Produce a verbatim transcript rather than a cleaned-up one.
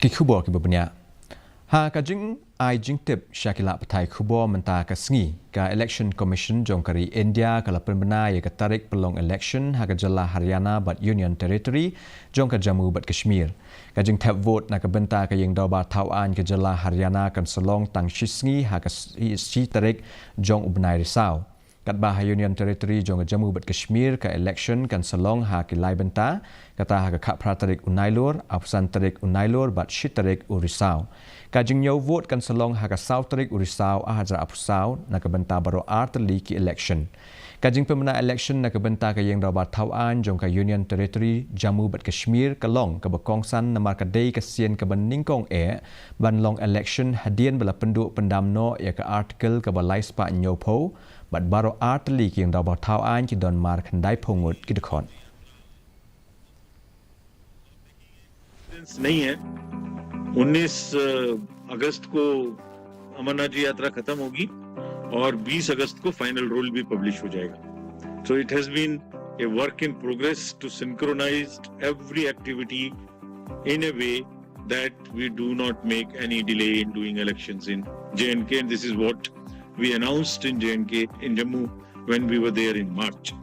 Ki khubor kiba bniah. Ha ka jingai jingtip sha ki lad pathai khubor mynta ka sngi, ka Election Commission jong ka ri India ka la pynbna ïa ka tarik pynlong election ha ka jylla Haryana bad Union Territory jong ka Jammu bad Kashmir. Ka jingthep vote na ka bynta ka ïing dorbar thaw aiñ ka jylla Haryana kan sa long tang shi sngi ha ka shi tarik jong u bnai Risaw. Katba ha Union Territory jong ka Jammu bad Kashmir ka election kan sa long ha ki lai bynta, kata ha ka khatphra tarik u Nailur, arphew san tarik u Nailur bad shi tarik u Risaw. Ka jingñiew vote kan sa long ha ka saw tarik u Risaw arhajar arphew saw na ka bynta baroh ar tylli ki election. Ka jingpynbna election na ka bynta ka ïing dorbar thaw aiñ jong ka Union Territory Jammu bad Kashmir ka long kaba kongsan namar ka dei ka sien kaba nyngkong eh ban long election hadien ba la pynduh pyndam noh ïa ka article kaba lai spah hynñiewphew, bad baroh ar tylli ki ïing dorbar thaw aiñ ki don mar khyndai phew ngut ki dkhot. नहीं है। उन्नीस अगस्त को अमरनाथ जी यात्रा खत्म होगी और बीस अगस्त को फाइनल रूल भी पब्लिश हो जाएगा। So it has been a work in progress to synchronize every activity in a way that we do not make any delay in doing elections in J and K, and this is what we announced in J and K, in Jammu, when we were there in March.